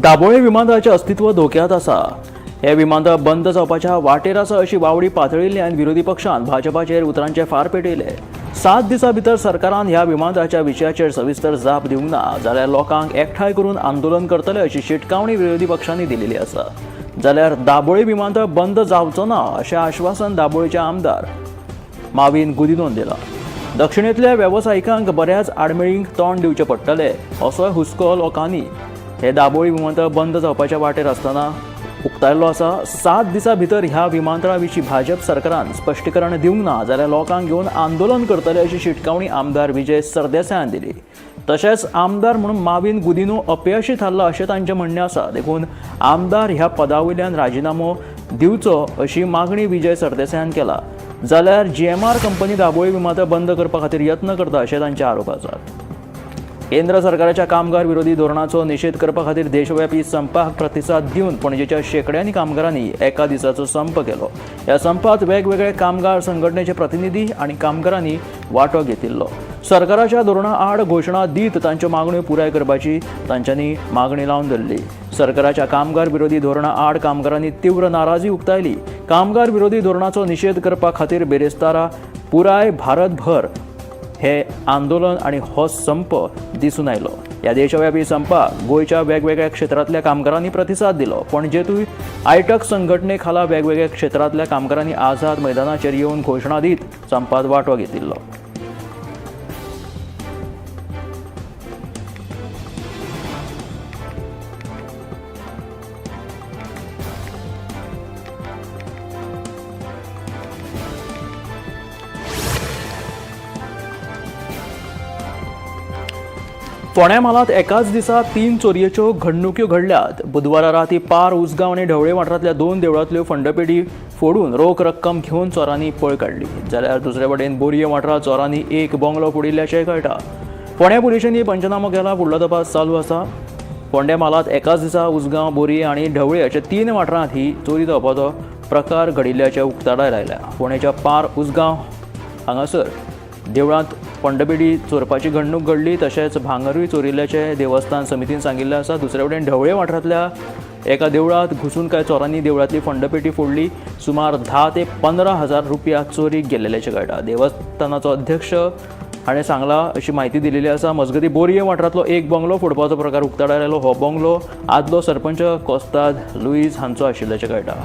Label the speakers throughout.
Speaker 1: दाबोळे विमानतळाचें अस्तित्व धोक्यांत आसा. हे विमानतळ बंद जावपाच्या वाटेर आसा अशी वावडी पातळिल्ल्यान विरोधी पक्षान भाजपाचेर उतरांचे फार पेटयले. 7 दिसां भितर सरकारान ह्या विमानतळाच्या विशयाचेर सविस्तर जाप दिवंक ना जाल्यार लोकांक एकठांय करून आंदोलन करतले अशी शिटकावणी विरोधी पक्षांनी दिलेली आसा. जाल्यार दाबोळी विमानतळ बंद जावचो ना अशें आश्वासन दाबोळीचे आमदार माविन गुदिनोन दिला. दक्षिणेंतल्या वेवसायिकांक बऱ्याच आडमेळींक तोंड दिवचें पडटलें असोय हुस्को लोकांनी हे दाबोळी विमानतळ बंद जावपाच्या वाटेर आसतना उक्तायल्लो आसा. 7 दिसां भितर ह्या विमानतळा विशीं भाजप सरकारान स्पश्टीकरण दिवंक ना जाल्यार लोकांक घेवन आंदोलन करतले अशी शिटकावणी आमदार विजय सरदेसायान दिली. तशेंच आमदार म्हणून माविन गुदिनो अपयशी थारला अशें तांचें म्हणणें आसा. देखून आमदार ह्या पदा वयल्यान राजिनामो दिवचो अशी मागणी विजय सरदेसायान केला. जाल्यार जीएमआर कंपनी दाबोळी विमानतळ बंद करपा खातीर यत्न करता अशें तांचे आरोप आसात. केंद्र सरकाराच्या कामगार विरोधी धोरणाचो निशेध करपा खातीर देशव्यापी संपाक प्रतिसाद दिवन पणजेच्या शेंकड्यांनी कामगारांनी एका दिसाचो संप केलो. ह्या संपात वेगवेगळे कामगार संघटनेचे प्रतिनिधी आनी कामगारांनी वांटो घेतिल्लो. सरकाराच्या धोरणा आड घोशणा दीत तांच्यो मागण्यो पुराय करपाची तांच्यांनी मागणी लावन धरली. सरकाराच्या कामगार विरोधी धोरणा आड कामगारांनी तीव्र नाराजी उक्तायली. कामगार विरोधी धोरणाचो निशेध करपा खातीर बेरेस्तारा पुराय भारतभर हे आंदोलन आणि हो संप दिसून आयलो. ह्या देशव्यापी संपाक गोंयच्या वेगवेगळ्या क्षेत्रांतल्या कामगारांनी प्रतिसाद दिलो. पणजेतूय आयटक संघटने खाला वेगवेगळ्या क्षेत्रांतल्या कामगारांनी आझाद मैदानाचेर येवन घोशणा दीत संपात वांटो घेतिल्लो. फोंड्या म्हालांत एकाच दिसा 3 चोरयेच्यो घडणुक्यो घडल्यात. बुधवारा राती पार उसगांव आनी ढवळे वाठारांतल्या 2 देवळांतल्यो फंडपेटी फोडून रोख रक्कम घेवन चोरांनी पळ काडली. जाल्यार दुसरे वटेन बोरये वाठारांत चोरांनी एक बंगलो फोडिल्ल्याचें कळटा. फोंड्या पुलिशेंनी पंचनामो केला, फुडलो तपास चालू आसा. फोंड्या म्हालांत एकाच दिसा उसगांव, बोरये आनी ढवळे अशा 3 वाठारांत ही चोरी जावपाचो प्रकार घडिल्ल्याचें उक्ताडार आयल्या. फोंडेच्या पार उसगांव हांगासर देवळांत पंडपेटी चोरपाची घडणूक घडली. तशेंच भांगरूय चोरिल्ल्याचें देवस्थान समितीन सांगिल्लें आसा. दुसरे वटेन ढवळे वाठारांतल्या एका देवळांत घुसून कांय चोरांनी देवळांतली फंडपेटी फोडली. सुमार 10 ते 15 हजार रुपया चोरीक गेल्ल्याचें कळटा. देवस्थानाचो अध्यक्ष हाणें सांगला अशी म्हायती दिलेली आसा. मजगतीं बोरये वाठारांतलो एक बंगलो फोडपाचो प्रकार उक्ताडार आयलो. हो बंगलो आदलो सरपंच कोस्ताद लुईस हांचो आशिल्ल्याचें कळटा.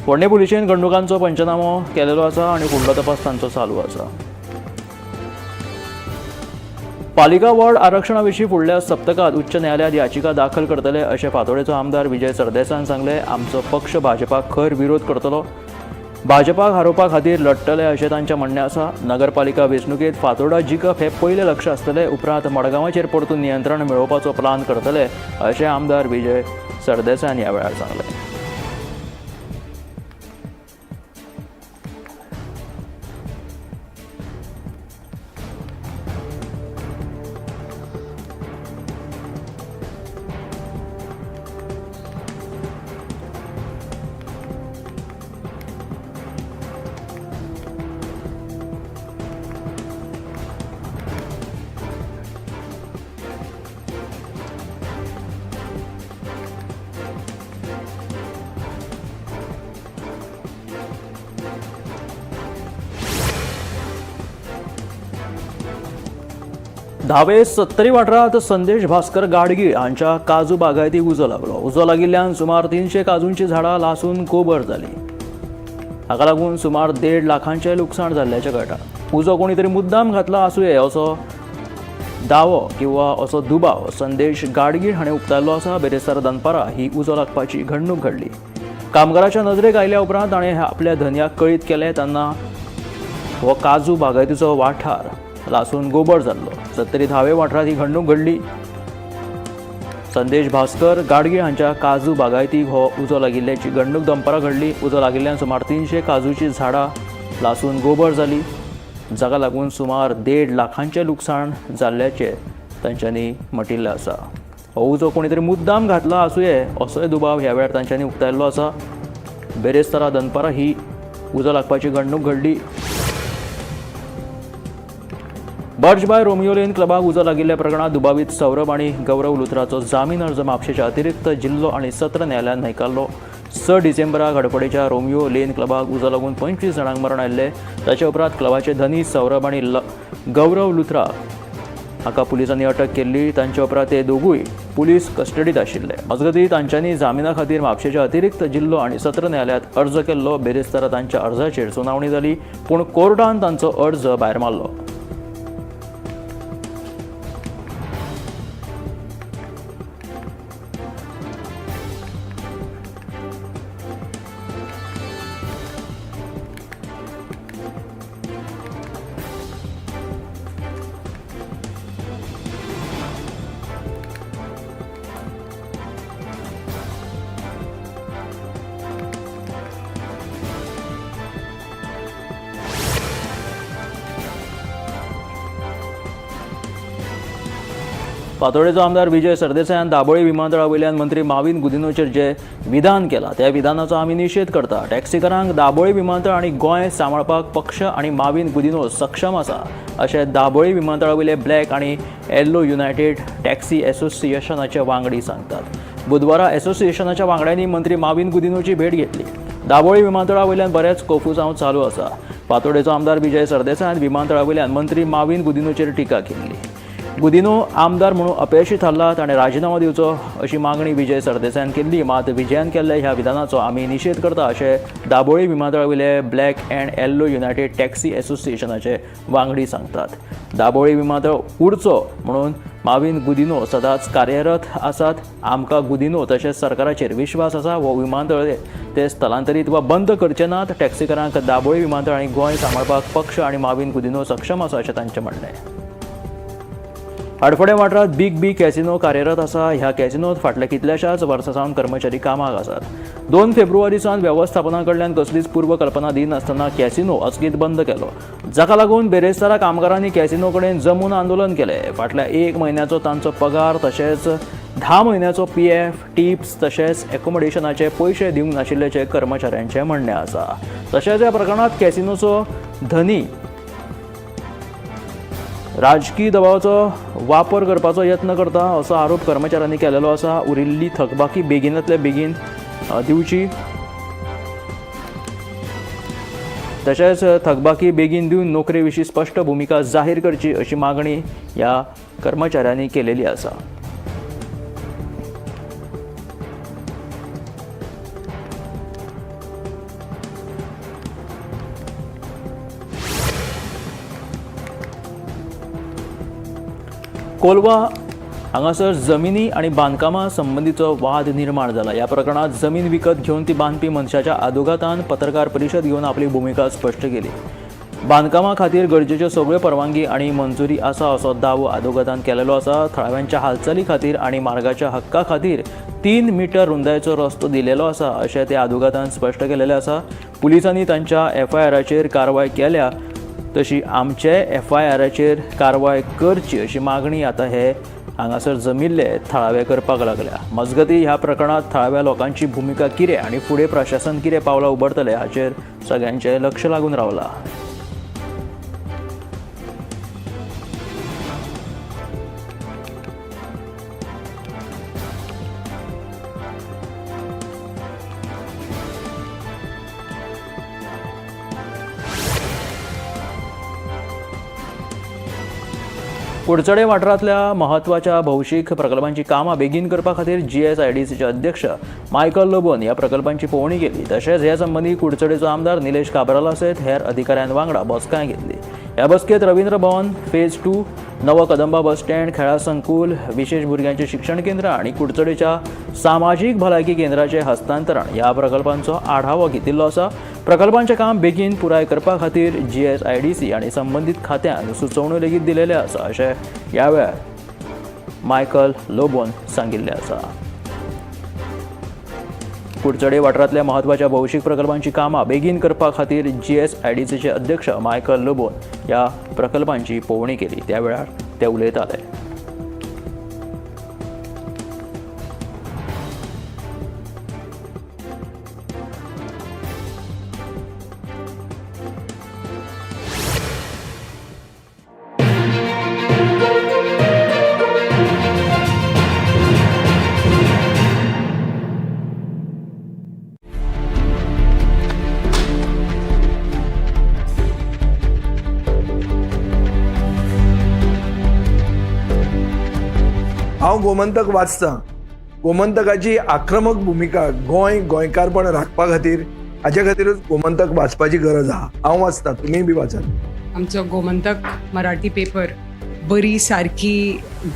Speaker 1: फोंडें पुलिशेन घडणुकांचो पंचनामो केलेलो आसा आनी फुडलो तपास तांचो चालू आसा. पालिका वॉर्ड आरक्षणा विशीं फुडल्या सप्तकांत उच्च न्यायालयांत याचिका दाखल करतले अशें फातोडेचो आमदार विजय सरदेसायान सांगलें. आमचो पक्ष भाजपाक खर विरोध करतलो, भाजपाक हारोवपा खातीर लढटले अशें तांचें म्हणणें आसा. नगरपालिका वेंचणुकेंत फातोर्डा जिखप हें पयलें लक्ष आसतलें, उपरांत मडगांवाचेर परतून नियंत्रण मेळोवपाचो प्लान करतले अशें आमदार विजय सरदेसायान ह्या वेळार सांगलें. धावे सत्तरी वाठारांत संदेश भास्कर गाडगीळ हांच्या काजू बागायतीक उजो लागलो. उजो लागिल्ल्यान सुमार 300 काजूंची झाडां लासून गोबर जाली. हाका लागून सुमार 1.5 लाखांचें लुकसाण जाल्ल्याचें कळटा. उजो कोणी तरी मुद्दाम घातला आसुये असो दावो किंवा असो दुबाव संदेश गाडगीळ हाणें उक्तायल्लो आसा. बेरेस्तार दनपारा ही उजो लागपाची घडणूक घडली. कामगाराच्या नजरेक आयल्या उपरांत ताणें आपल्या धनयाक कळीत केलें तेन्ना हो काजू बागायतीचो वाठार लासून गोबर जाल्लो. सत्तरी धावे वाठारांत ही घडणूक घडली. संदेश भास्कर गाडगीळ हांच्या काजू बागायतीक हो उजो लागिल्ल्याची घडणूक दनपारां घडली. उजो लागिल्ल्यान सुमार 300 काजूची झाडां लासून गोबर जाली. जाका लागून सुमार 1.5 लाखांचें लुकसाण जाल्ल्याचें तांच्यांनी म्हटिल्लें आसा. हो उजो कोणी तरी मुद्दाम घातला आसुये असोय दुबाव ह्या वेळार तांच्यांनी उक्तायल्लो आसा. बेरेस्तारा दनपारां ही उजो लागपाची घडणूक घडली. बर्च बाय रोमियो लेन क्लबाक उजो लागिल्ल्या प्रकरणात दुबावीत सौरभ आनी गौरव लुथराचो जामीन अर्ज म्हापशेच्या अतिरिक्त जिल्लो आनी सत्र न्यायालयान न्हयकारलो. 6 डिसेंबराक हडफडेच्या रोमियो लेन क्लबाक उजो लागून 25 जाणांक मरण आयिल्लें. ताचे उपरांत क्लबाचे धनी सौरभ आनी गौरव लुथरा हाका पुलिसांनी अटक केल्ली. तांचे उपरांत ते दोगूय पुलीस कस्टडीत आशिल्ले. मजगतीं तांच्यांनी जामिना खातीर म्हापशेच्या अतिरिक्त जिल्लो आनी सत्र न्यायालयांत अर्ज केल्लो. बिरेस्तारा तांच्या अर्जाचेर सुनावणी जाली, पूण कोर्टान तांचो अर्ज भायर मारलो. फातोडेचो आमदार विजय सरदेसायान दाबोळी विमानतळा वयल्यान मंत्री माविन गुदिनोचेर जे विधान केलां त्या विधानाचो आमी निशेध करता. टॅक्सीकारांक दाबोळी विमानतळ आनी गोंय सांबाळपाक पक्ष आनी माविन गुदिनो सक्षम आसा अशें दाबोळी विमानतळा वयले ब्लॅक आनी येल्लो युनायटेड टॅक्सी असोसिएशनाचे वांगडी सांगतात. बुधवारा असोसिएशनाच्या वांगड्यांनी मंत्री माविन गुदिनोची भेट घेतली. दाबोळी विमानतळा वयल्यान बरेंच कोफुसांव चालू आसा. फातोडेचो आमदार विजय सरदेसायान विमानतळा वयल्यान मंत्री माविन गुदिनोचेर टिका केल्ली. गुदिनो आमदार म्हणून अपेशी थारला, ताणें राजिनामो दिवचो अशी मागणी विजय सरदेसायान केल्ली. मात विजयान केल्ल्या ह्या विधानाचो आमी निशेध करता अशें दाबोळी विमानतळा वयले black and yellow united taxi असोसिएशनाचे वांगडी सांगतात. दाबोळी विमानतळ उरचो म्हणून माविन गुदिनो सदांच कार्यरत आसात. आमकां गुदिनो तशेंच सरकाराचेर विश्वास आसा. हो विमानतळ ते स्थलांतरीत वा बंद करचे नात. टॅक्सीकारांक दाबोळी विमानतळ आनी गोंय सांबाळपाक पक्ष आनी माविन गुदिनो सक्षम आसा अशें तांचें म्हणणें. हडफडें वाठारांत बिग बी कॅसिनो कार्यरत आसा. ह्या कॅसिनोत फाटल्या कितल्याशाच वर्सां सावन कर्मचारी कामाक आसात. 2 फेब्रुवारी सावन वेवस्थापना कडल्यान कसलीच पूर्वकल्पना दिनासतना कॅसिनो अचकीत बंद केलो, जाका लागून बेरेस्तारा कामगारांनी कॅसिनो कडेन जमून आंदोलन केलें. फाटल्या 1 म्हयन्याचो तांचो पगार तशेंच 10 म्हयन्याचो पीएफ, टिप्स तशेंच एकोमोडेशनाचे पयशे दिवंक नाशिल्ल्याचें कर्मचाऱ्यांचें म्हणणें आसा. तशेंच ह्या प्रकरणांत कॅसिनोचो धनी राजकीय दबावाचो वापर करपाचो यत्न करता असो आरोप कर्मचाऱ्यांनी केलेलो आसा. उरिल्ली थकबाकी बेगिनातले बेगीन दिवची, तशेंच थकबाकी बेगीन दिवन नोकरे विशीं स्पश्ट भुमिका जाहीर करची अशी मागणी ह्या कर्मचाऱ्यांनी केलेली आसा. कोलवा हांगासर जमिनी आनी बांदकामा संबंदीचो वाद निर्माण जाला. ह्या प्रकरणात जमीन विकत घेवन ती बांदपी मनशाच्या आदोगातान पत्रकार परिशद घेवन आपली भुमिका स्पश्ट केली. बांदकामा खातीर गरजेच्यो सगळ्यो परवानगी आनी मंजुरी आसा असो दावो आदोगातान केलेलो आसा. थळाव्यांच्या हालचाली खातीर आनी मार्गाच्या हक्का खातीर 3 मिटर रुंदायेचो रस्तो दिलेलो आसा अशें ते आदोगातान स्पश्ट केलेलें आसा. पुलिसांनी तांच्या एफआयआराचेर कारवाय केल्या तशी आमचे एफआयआराचेर कारवाय करची अशी मागणी आतां हे हांगासर जमिल्ले थळावे करपाक लागल्या. मजगतीं ह्या प्रकरणांत थळाव्या लोकांची भुमिका कितें आनी फुडें प्रशासन कितें पावलां उबारतलें हाचेर सगळ्यांचें लक्ष लागून रावलां. कुडचडे वाठारांतल्या म्हत्वाच्या भौशीक प्रकल्पांची कामां बेगीन करपा खातीर जीएसआयडीसीचे अध्यक्ष मायकल लोबोन ह्या प्रकल्पांची पळोवणी केली. तशेंच हे संबंदी कुडचडेचो आमदार निलेश काब्राला सयत हेर अधिकाऱ्यां वांगडा बसकाय घेतली. ह्या बसकेंत रवींद्र भवन फेज 2, नवो कदंबा बस स्टँड, खेळां संकुल, विशेश भुरग्यांचें शिक्षण केंद्र आनी कुडचडेच्या सामाजीक भलायकी केंद्राचें हस्तांतरण ह्या प्रकल्पांचो आढावो घेतिल्लो आसा. प्रकल्पांचें काम बेगीन पुराय करपा खातीर जीएसआयडीसी आनी संबंदीत खात्यांक सुचोवण्यो लेगीत दिलेल्यो आसा अशें ह्या वेळार मायकल लोबोन सांगिल्लें आसा. कुडचडे वाठारांतल्या म्हत्वाच्या भौशीक प्रकल्पांची कामां बेगीन करपा खातीर जीएसआयडीसीचे अध्यक्ष मायकल लोबोन ह्या प्रकल्पांची पळोवणी केली. त्या वेळार ते उलयताले.
Speaker 2: हांव गोमंतक वाचतां. गोमंतकाची आक्रमक भुमिका गोंय गोंयकारपण राखपा खातीर, हाजे खातीरूच गोमंतक वाचपाची गरज आहा. हांव वाचतां, तुमीय बी वाचात.
Speaker 3: आमचो गोमंतक मराठी पेपर बरी सारकी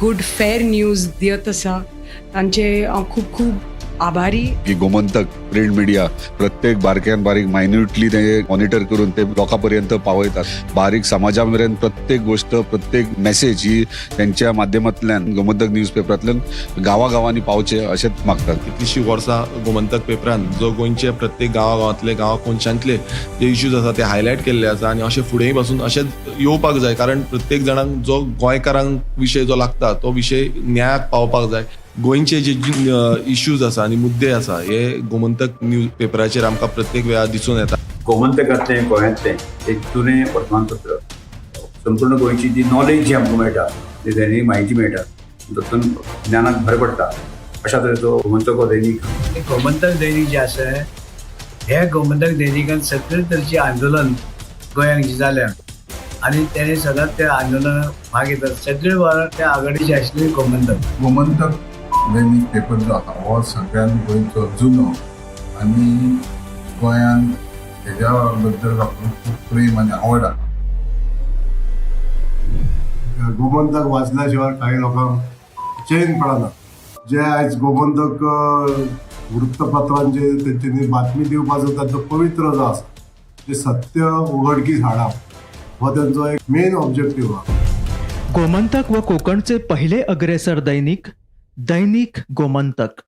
Speaker 3: गुड फेर न्यूज दियत आसा, तांचे हांव खूब खूब आभारी.
Speaker 4: की गोमंतक प्रिंट मिडिया प्रत्येक बारक्यान बारीक मायन्युटली ते मॉनिटर करून ते लोकां पर्यंत पावयतात. बारीक समाजा मेरेन प्रत्येक गोष्ट, प्रत्येक मेसेज ही त्यांच्या माध्यमांतल्यान गोमंतक न्यूज पेपरांतल्यान गांवागांवांनी पावचे अशेंच मागतात.
Speaker 5: कितलीशीं वर्सां गोमंतक पेपरान जो गोंयचे प्रत्येक गांवागांवांतले, गांवा कोनशांतले जे इश्यूज आसा ते हायलायट केल्ले आसा आनी अशें फुडेंय पासून अशेंच येवपाक जाय, कारण प्रत्येक जाणांक जो गोंयकारांक विशय जो लागता तो विशय न्यायाक पावपाक जाय. गोंयचे जे इश्यूज आसा आनी मुद्दे आसा हे गोमंतक न्यूज पेपराचेर आमकां प्रत्येक वेळार दिसून येता.
Speaker 6: गोमंतकांतलें गोंयांतलें एक जुनें वर्तमानपत्र. संपूर्ण गोंयची जी नॉलेज जी आमकां मेळटा, जी दैनीक म्हायती मेळटा, तातूंत ज्ञानाक भर पडटा. अशा तरेचो गोमंतक हो दैनीक.
Speaker 7: गोमंतक दैनिक जे आसा, हे गोमंतक दैनिकान सगळे तरेचे आंदोलन गोंयांत जे जाल्या आनी तेणे सदांच त्या आंदोलनात भाग घेतात. सगळे वेळार त्या आघाडीचे आशिल्ले गोमंतक.
Speaker 8: गोमंतक दैनिक पेपर जो आसा हो सगळ्यान गोंयचो जुनो आनी गोंयान हेज्या बद्दल लोकांक खूब प्रेम आनी आवड आसा.
Speaker 9: गोमंतक वाचल्या शिवाय काही लोकांक चैन पडना. जे आयज गोमंतक वृत्तपत्रांचे तेंच्यांनी बातमी दिवपाचो तांचो पवित्र जो आसा, जे सत्य उघडकीस हाडप हो तेंचो एक मेन ऑब्जेक्टीव आहा.
Speaker 10: गोमंतक व कोकणचे पहिले अग्रेसर दैनिक, दैनिक गोमंतक.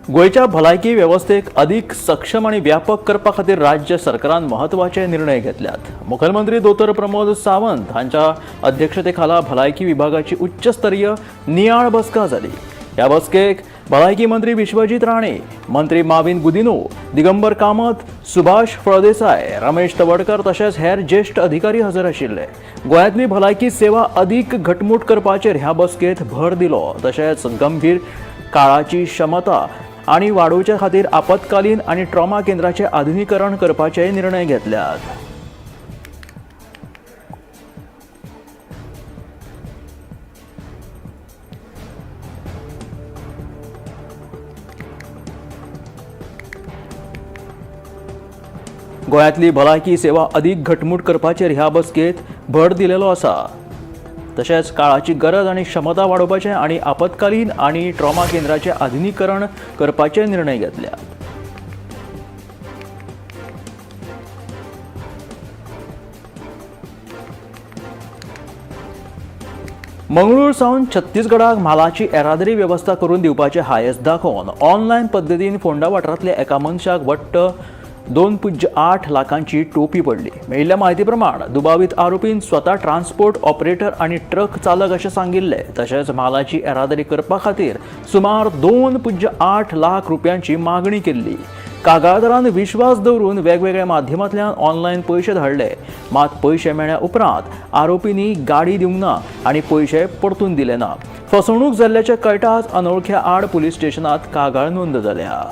Speaker 1: गोंयच्या भलायकी वेवस्थेक अदीक सक्षम आनी व्यापक करपा खातीर राज्य सरकारान म्हत्वाचे निर्णय घेतल्यात. मुखेलमंत्री दोतोर प्रमोद सावंत हांच्या अध्यक्षतेखाला भलायकी विभागाची उच्चस्तरीय नियाळ बसका जाली. ह्या बसकेक भलायकी मंत्री विश्वजीत राणे, मंत्री माविन गुदिनो, दिगंबर कामत, सुभाष फळदेसाय, रमेश तवडकर तशेंच हेर ज्येश्ठ अधिकारी हजर आशिल्ले. गोंयांतली भलायकी सेवा अदीक घटमूट करपाचेर ह्या बसकेंत भर दिलो. तशेंच गंभीर काळाची क्षमता आनी वाडोवचे खातीर आपत्कालीन आनी ट्रॉमा केंद्राचें आधुनिकीकरण करपाचेय निर्णय घेतल्यात. गोंयांतली भलायकी सेवा अदीक घटमूट करपाचेर ह्या बसकेंत भर दिलेलो आसा. तशेंच काळाची गरज आनी क्षमता वाडोवपाचें आनी आपत्कालीन आनी ट्रॉमा केंद्राचें आधुनिकीकरण करपाचे निर्णय घेतल्यात. मंगळूर सावन छत्तीसगडाक म्हालाची येरादारी वेवस्था करून दिवपाचे हायस दाखोवन ऑनलायन पद्दतीन फोंडा वाठारांतल्या एका मनशाक वट्ट 2.08 लाखांची टोपी पडली. मेळिल्ल्या म्हायती प्रमाण दुबावीत आरोपीन स्वता ट्रान्सपोर्ट ऑपरेटर आनी ट्रक चालक अशें सांगिल्लें. तशेंच म्हालाची येरादारी करपा खातीर सुमार 2.08 लाख रुपयांची मागणी केल्ली. कागाळदारान विश्वास दवरून वेगवेगळ्या माध्यमांतल्यान ऑनलायन पयशे धाडले. मात पयशे मेळ्ळ्या उपरांत आरोपींनी गाडी दिवंक ना आनी पयशे परतून दिले ना. फसवणूक जाल्ल्याचें कळटाच अनोळख्या आड पुलीस स्टेशनात कागाळ नोंद जाल्या.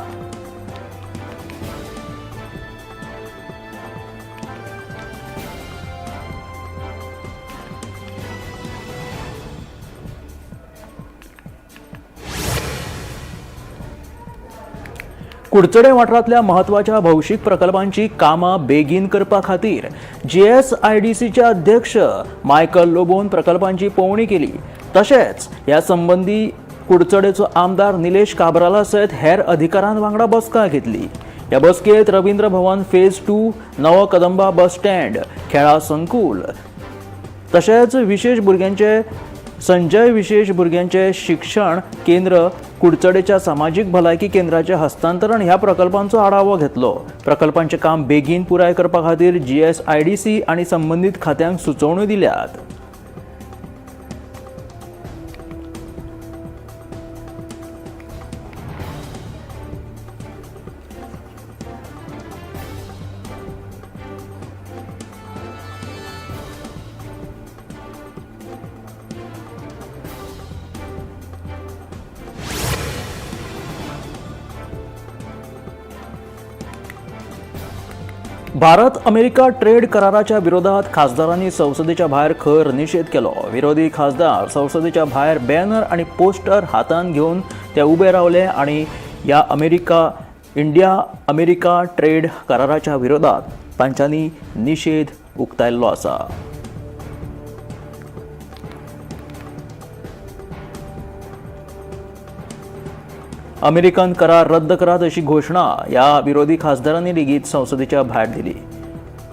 Speaker 1: कुडचडे वाठारांतल्या म्हत्वाच्या भौशीक प्रकल्पांची कामां बेगीन करपा खातीर जीएसआयडीसीचे अध्यक्ष मायकल लोबोन प्रकल्पांची पळोवणी केली. तशेंच ह्या संबंदी कुडचडेचो आमदार निलेश काब्राला सयत हेर अधिकाऱ्यां वांगडा बसका घेतली. ह्या बसकेंत रवींद्र भवन फेज 2, नवो कदंबा बस स्टँड, खेळां संकूल तशेंच विशेश भुरग्यांचे संजय विशेश भुरग्यांचे शिक्षण केंद्र, कुडचडेच्या सामाजीक भलायकी केंद्राचें हस्तांतरण ह्या प्रकल्पांचो आढावो घेतलो. प्रकल्पांचें काम बेगीन पुराय करपा खातीर जीएसआयडीसी आनी संबंदीत खात्यांक सुचोवण्यो दिल्यात. भारत अमेरिका ट्रेड कराराच्या विरोधात खासदारांनी संसदेच्या भायर खर निशेध केलो. विरोधी खासदार संसदेच्या भायर बॅनर आणि पोस्टर हातांत घेवन ते उबे रावले आणि ह्या अमेरिका इंडिया अमेरिका ट्रेड कराराच्या विरोधात तांच्यांनी निशेध उक्तायल्लो आसा. अमेरिकन करार रद्द करात अशी घोशणा ह्या विरोधी खासदारांनी लेगीत संसदेच्या भायर दिली.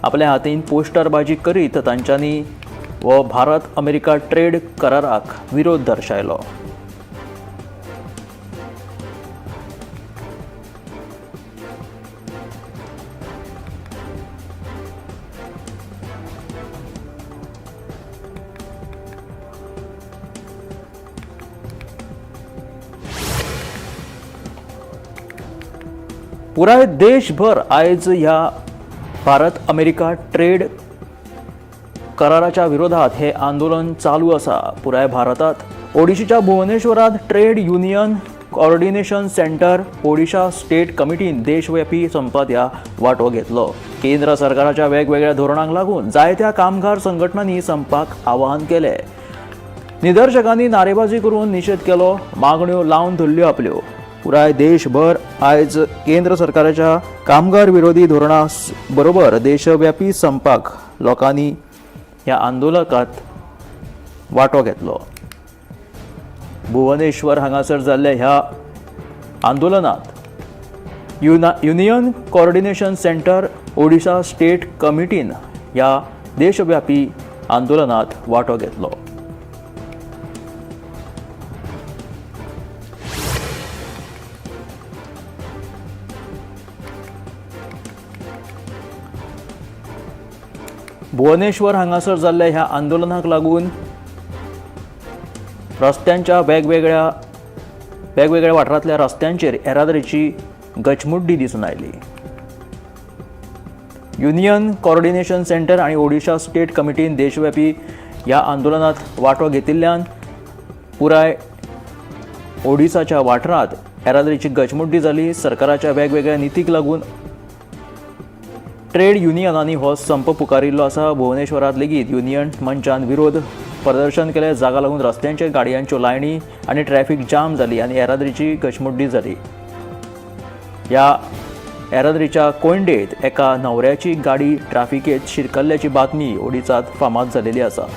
Speaker 1: आपल्या हातीन पोस्टरबाजी करीत तांच्यांनी हो भारत अमेरिका ट्रेड कराराक विरोध दर्शायलो. पुराय देशभर आयज ह्या भारत अमेरिका ट्रेड कराराच्या विरोधात हे आंदोलन चालू आसा. पुराय भारतात ओडिशीच्या भुवनेश्वरात trade union coordination centre Odisha state कमिटीन देशव्यापी संपात ह्या वांटो घेतलो. केंद्र सरकाराच्या वेगवेगळ्या धोरणांक लागून जायत्या कामगार संघटनांनी संपाक आवाहन केलें. निदर्शकांनी नारेबाजी करून निशेध केलो, मागण्यो लावन धरल्यो आपल्यो. पुराय देशभर आयज केंद्र सरकाराच्या कामगार विरोधी धोरणा बरोबर देशव्यापी संपाक लोकांनी ह्या आंदोलकात वांटो घेतलो. भुवनेश्वर हांगासर जाल्ल्या ह्या आंदोलनात union coordination centre Odisha state कमिटीन ह्या देशव्यापी आंदोलनात वांटो घेतलो. भुवनेश्वर हांगासर जाल्ल्या ह्या आंदोलनाक लागून रस्त्यांच्या वेगवेगळ्या वेगवेगळ्या वाठारांतल्या रस्त्यांचेर येरादारीची गचमुड्डी दिसून आयली. युनियन कॉर्डिनेशन सेंटर आनी ओडिशा स्टेट कमिटीन देशव्यापी ह्या आंदोलनात वांटो घेतिल्ल्यान पुराय ओडिसाच्या वाठारांत येरादारीची गचमुड्डी जाली. सरकाराच्या वेगवेगळ्या नितीक लागून ट्रेड युनियनांनी हो संप पुकारिल्लो आसा. भुवनेश्वरांत लेगीत युनियन मंचान विरोध प्रदर्शन केलें. जागा लागून रस्त्यांचेर गाडयांच्यो लायनी आनी ट्रॅफिक जाम जाली आनी येरादारीची गचमुड्डी जाली. ह्या येरादारीच्या कोंयडेंत एका न्हवऱ्याची गाडी ट्राफिकेंत शिरकल्ल्याची बातमी ओडिसांत फामाद जालेली आसा.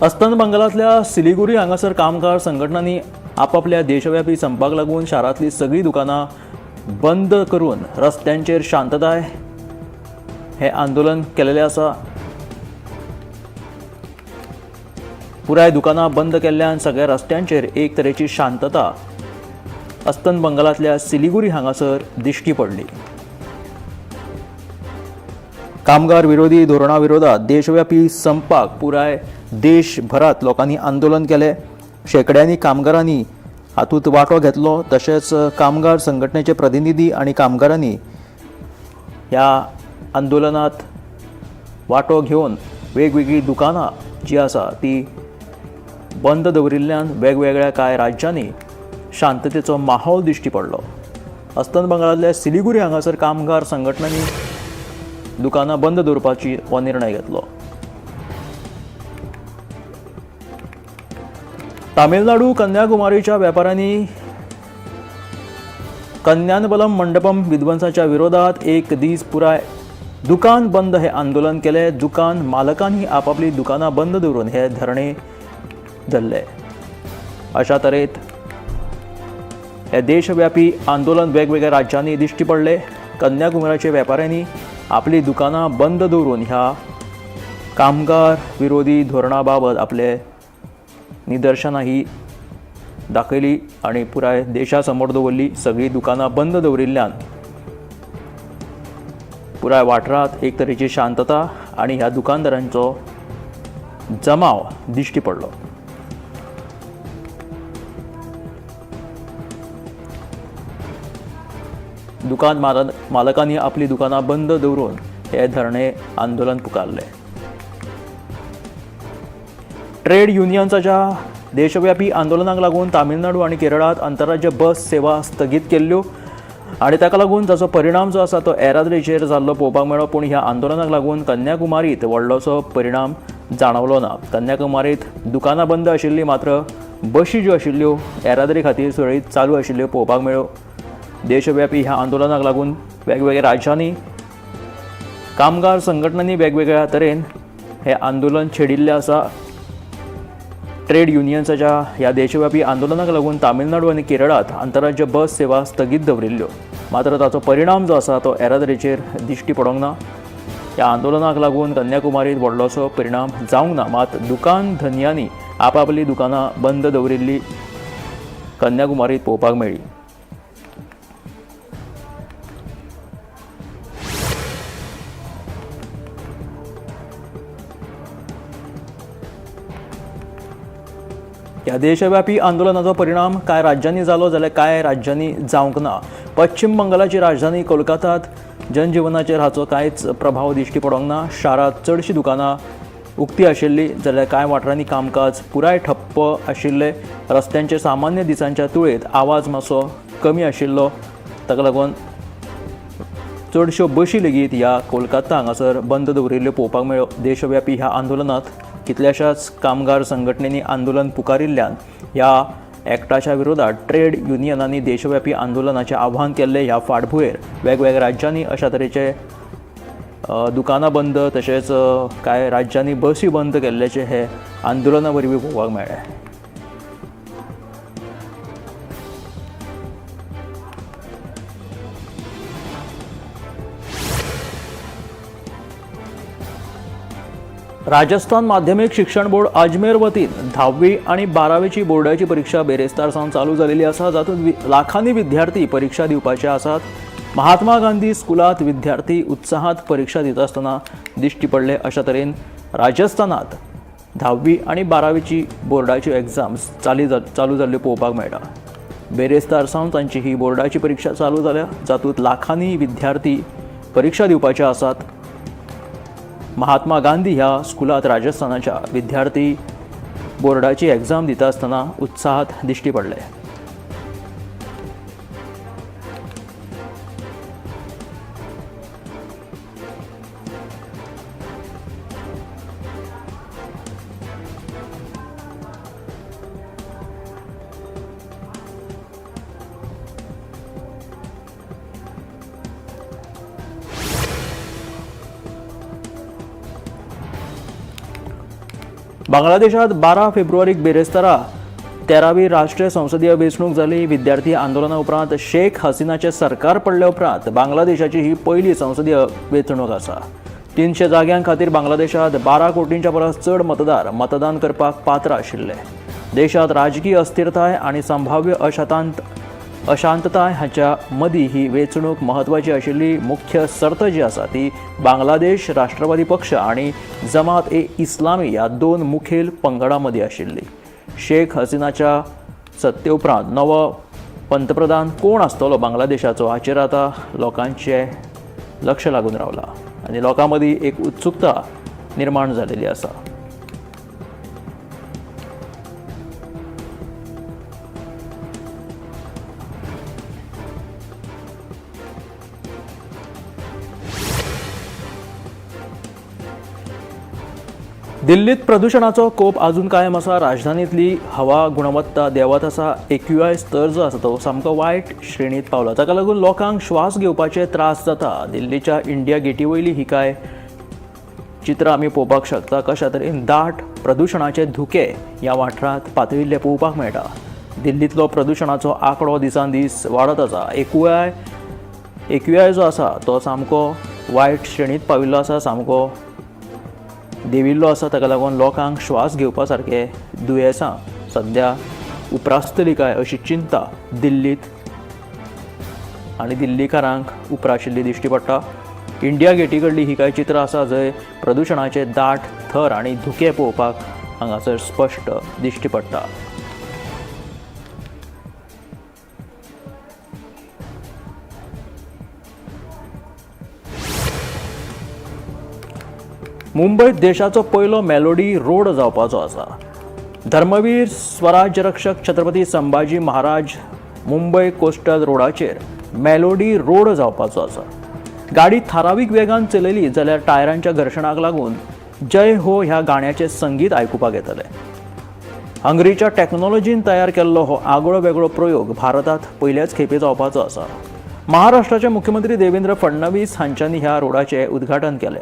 Speaker 1: अस्तंत बंगालांतल्या सिलिगुरी हांगासर कामगार संघटनांनी आपापल्या देशव्यापी संपाक लागून शारांतली सगळीं दुकानां बंद करून रस्त्यांचेर शांतताय हें आंदोलन केलेलें आसा. पुराय दुकानां बंद केल्ल्यान सगळ्या रस्त्यांचेर एक तरेची शांतता अस्तंत बंगालांतल्या सिलिगुरी हांगासर दिश्टी पडली. कामगार विरोधी धोरणा विरोधात देशव्यापी संपाक पुराय देशभरात लोकांनी आंदोलन केलें. शेंकड्यांनी कामगारांनी हातूंत वांटो घेतलो. तशेंच कामगार संघटनेचे प्रतिनिधी आनी कामगारांनी ह्या आंदोलनात वांटो घेवन वेगवेगळीं दुकानां जीं आसा ती बंद दवरिल्ल्यान वेगवेगळ्या कांय राज्यांनी शांततेचो माहोल दिश्टी पडलो. अस्तंत बंगालांतल्या सिलिगुरी हांगासर कामगार संघटनांनी दुकानां बंद दवरपाची हो निर्णय घेतलो. तामिळनाडू कन्याकुमारीच्या व्यापाऱ्यांनी कन्यानबलम मंडपम विध्वंसाच्या विरोधात एक दीस पुराय दुकान बंद हे आंदोलन केले. दुकान मालकांनी आपापली दुकानां बंद दवरून हे धरणे धरले. अशा तरेत हे देशव्यापी आंदोलन वेगवेगळ्या राज्यांनी दिश्टी पडले. कन्याकुमारीच्या व्यापाऱ्यांनी आपली दुकानां बंद दवरून ह्या कामगार विरोधी धोरणा बाबत आपले निदर्शनां ही दाखयली आनी पुराय देशा समोर दवरली. सगळीं दुकानां बंद दवरिल्ल्यान पुराय वाठारांत एक तरेची शांतता आनी ह्या दुकानदारांचो जमाव दिश्टी पडलो. दुकान मालकांनी आपली दुकानां बंद दवरून हे धरणे आंदोलन पुकारले. ट्रेड युनियन्साच्या देशव्यापी आंदोलनाक लागून तामिळनाडू आनी केरळांत आंतरराज्य बस सेवा स्थगीत केल्ल्यो आनी ताका लागून ताचो परिणाम जो आसा तो येरादारीचेर जाल्लो पळोवपाक मेळ्ळो. पूण ह्या आंदोलनाक लागून कन्याकुमारीत व्हडलोसो परिणाम जाणवलो ना. कन्याकुमारीत दुकानां बंद आशिल्लीं, मात्र बशी ज्यो आशिल्ल्यो येरादारी खातीर सुरळीत चालू आशिल्ल्यो पळोवपाक मेळ्ळ्यो. देशव्यापी ह्या आंदोलनाक लागून वेगवेगळ्या राज्यांनी कामगार संघटनांनी वेगवेगळ्या तरेन हें आंदोलन छेडिल्लें आसा. ट्रेड युनियन्साच्या ह्या देशव्यापी आंदोलनाक लागून तामिळनाडू आनी केरळांत आंतरराज्य बस सेवा स्थगीत दवरिल्ल्यो, मात्र ताचो परिणाम जो आसा तो येरादारीचेर दिश्टी पडोंक ना. ह्या आंदोलनाक लागून कन्याकुमारीत व्हडलोसो परिणाम जावंक ना, मात दुकान धनयांनी आपापली दुकानां बंद दवरिल्ली कन्याकुमारीत पळोवपाक मेळ्ळी. ह्या देशव्यापी आंदोलनाचो परिणाम कांय राज्यांनी जालो जाल्यार कांय राज्यांनी जावंक ना. पश्चिम बंगालाची राजधानी कोलकातांत जनजिवनाचेर हाचो कांयच प्रभाव दिश्टी पडोंक ना. शारांत चडशीं दुकानां उक्ती आशिल्ली जाल्यार कांय वाठारांनी कामकाज पुराय ठप्प आशिल्लें. रस्त्यांचेर सामान्य दिसांच्या तुळेंत आवाज मातसो कमी आशिल्लो, ताका लागून चडश्यो बशी लेगीत ह्या कोलकाता हांगासर बंद दवरिल्ल्यो पळोवपाक मेळ्ळ्यो. देशव्यापी ह्या आंदोलनांत कितल्याशाच कामगार संघटनेनी आंदोलन पुकारिल्ल्यान ह्या एक्टाच्या विरोधात ट्रेड युनियनांनी देशव्यापी आंदोलनाचें आव्हान केल्लें. ह्या फाटभुंयेर वेगवेगळ्या राज्यांनी अशा तरेचे दुकानां बंद तशेंच कांय राज्यांनी बसी बंद केल्ल्याचें हे आंदोलना वरवीं पळोवपाक मेळ्ळें. राजस्थान माध्यमिक शिक्षण बोर्ड अजमेर वतीन 10वी आनी 12वीची बोर्डाची परीक्षा बेरेस्तार सावन चालू जालेली आसा, जातूंत लाखांनी विद्यार्थी परीक्षा दिवपाचे आसात. महात्मा गांधी स्कुलांत विद्यार्थी उत्साहात परीक्षा दिता आसतना दिश्टी पडले. अशा तरेन राजस्थानात 10वी आनी 12वीची बोर्डाच्यो एग्जाम्स चालू जाल्ल्यो पळोवपाक मेळटा. बेरेस्तार सावन तांची ही बोर्डाची परीक्षा चालू जाल्या, जातूंत लाखांनी विद्यार्थी परीक्षा दिवपाचे आसात. महात्मा गांधी ह्या स्कुलांत राजस्थानाच्या विद्यार्थी बोर्डाची एग्जाम दिता आसतना उत्साहात दिश्टी पडले. बांगलादेशात 12 फेब्रुवारीक बेरेस्तारा 13वी राष्ट्रीय संसदीय वेंचणूक जाली. विद्यार्थी आंदोलना उपरांत शेख हसिनाचें सरकार पडले उपरांत बांगलादेशाची ही पयली संसदीय वेंचणूक आसा. 300 जाग्यां खातीर बांगलादेशात 12 कोटींच्या परस चड मतदार मतदान करपाक पात्र आशिल्ले. देशांत राजकीय अस्थिरताय आनी संभाव्य अशांतताय हाच्या मदीं ही वेंचणूक म्हत्वाची आशिल्ली. मुख्य सर्त जी आसा ती बांगलादेश राष्ट्रवादी पक्ष आनी जमात ए इस्लामी ह्या दोन मुखेल पंगडां मदीं आशिल्ली. शेख हसिनाच्या सत्ते उपरांत नवो पंतप्रधान कोण आसतलो बांगलादेशाचो हाचेर आतां लोकांचें लक्ष लागून रावलां आनी लोकां मदीं एक उत्सुकता निर्माण जालेली आसा. दिल्लीत प्रदूषणाचो कोप अजून कायम आसा. राजधानीतली हवा गुणवत्ता देंवत आसा. AQI स्तर जो आसा तो सामको वायट श्रेणीत पावला. ताका लागून लोकांक श्वास घेवपाचे त्रास जाता. दिल्लीच्या इंडिया गेटी वयली ही काय चित्रां आमी पळोवपाक शकता. कशा तरेन दाट प्रदूषणाचे धुके ह्या वाठारांत पातळिल्ले पळोवपाक मेळटा. दिल्लींतलो प्रदूषणाचो आंकडो दिसान दीस वाडत आसा. AQI जो आसा तो सामको वायट श्रेणीत पाविल्लो आसा, सामको देंविल्लो आसा. ताका लागून लोकांक श्वास घेवपा सारके दुयेंसां सद्या उप्रासतली काय अशी चिंता दिल्लीत आनी दिल्लीकारांक उप्राशिल्ली दिश्टी पडटा. इंडिया गेटी कडली ही कांय चित्रां आसा जंय प्रदूषणाचे दाट थर आनी धुके पळोवपाक हांगासर स्पश्ट दिश्टी पडटा. मुंबयत देशाचो पयलो मेलोडी रोड जावपाचो आसा. धर्मवीर स्वराज्य रक्षक छत्रपती संभाजी महाराज मुंबय कोस्टल रोडाचेर मेलोडी रोड जावपाचो आसा. गाडी थारावीक वेगान चलयली जाल्यार टायरांच्या घर्शणाक लागून जय हो ह्या गाण्याचें संगीत आयकुपाक येतलें. हंगरीच्या टॅक्नॉलॉजीन तयार केल्लो हो आगळो वेगळो प्रयोग भारतांत पयल्याच खेपे जावपाचो आसा. महाराष्ट्राचे मुख्यमंत्री देवेंद्र फडणवीस हांच्यांनी ह्या रोडाचें उद्घाटन केलें.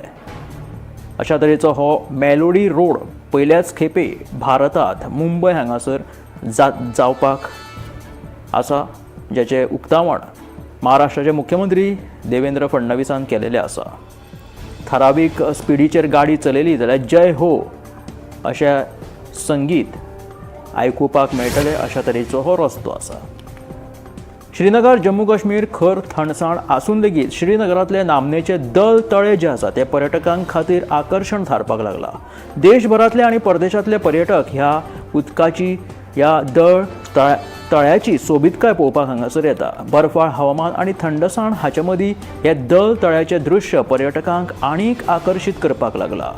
Speaker 1: अशा तरेचो हो मेलोडी रोड पयल्याच खेपे भारतांत मुंबय हांगासर जावपाक आसा, ज्याचें उक्तावण महाराष्ट्राचे मुख्यमंत्री देवेंद्र फडणवीसान केलेलें आसा. थारावीक स्पिडीचेर गाडी चलयली जाल्यार जय हो अशें संगीत आयकुपाक मेळटलें अशा तरेचो हो रस्तो आसा. श्रीनगर जम्मू काश्मीर खर थंडसाण आसून लेगीत श्रीनगरांतले नामनेचे दल तळे जे आसा ते पर्यटकां खातीर आकर्शण थारपाक लागला. देशभरांतले आनी परदेशांतले पर्यटक ह्या उदकाची ह्या दळ तळ्याची सोबीतकाय पळोवपाक हांगासर येता. बर्फाळ हवामान आनी थंडसाण हाचे मदीं हे दल तळ्याचें दृश्य पर्यटकांक आनीक आकर्शीत करपाक लागला.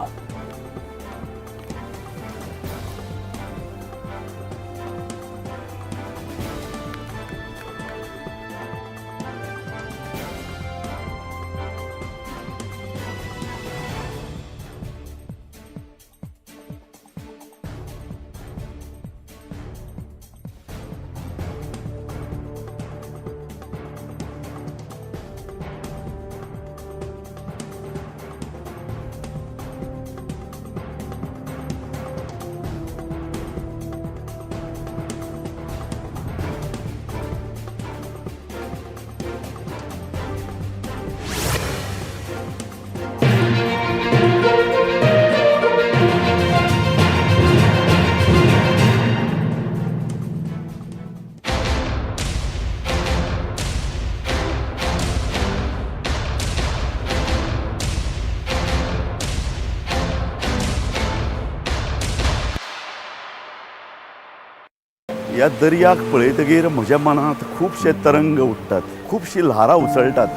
Speaker 11: ह्या दर्याक पळयतगीर म्हज्या मनांत खुबशे तरंग उठ्ठात, खुबशीं ल्हारां उसळटात.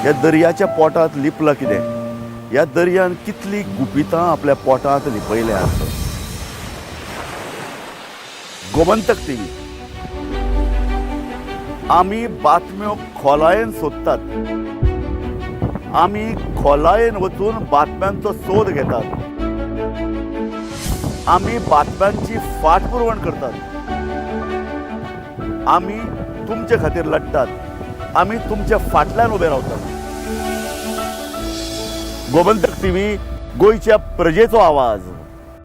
Speaker 11: ह्या दर्याच्या पोटांत लिपलां कितें? ह्या दर्यान कितलीं गुपितां आपल्या पोटांत लिपयल्यात? गोमंतक टीव्ही आमी बातम्यो खोलायेन सोदतात, आमी खोलायेन वचून बातम्यांचो सोद घेतात, आमी बातम्यांची फाटपुरवण करतात, आमी तुमचे खातीर लढटात, आमी तुमच्या फाटल्यान उबे रावतात. गोमंतक टीव्ही, गोंयच्या प्रजेचो आवाज.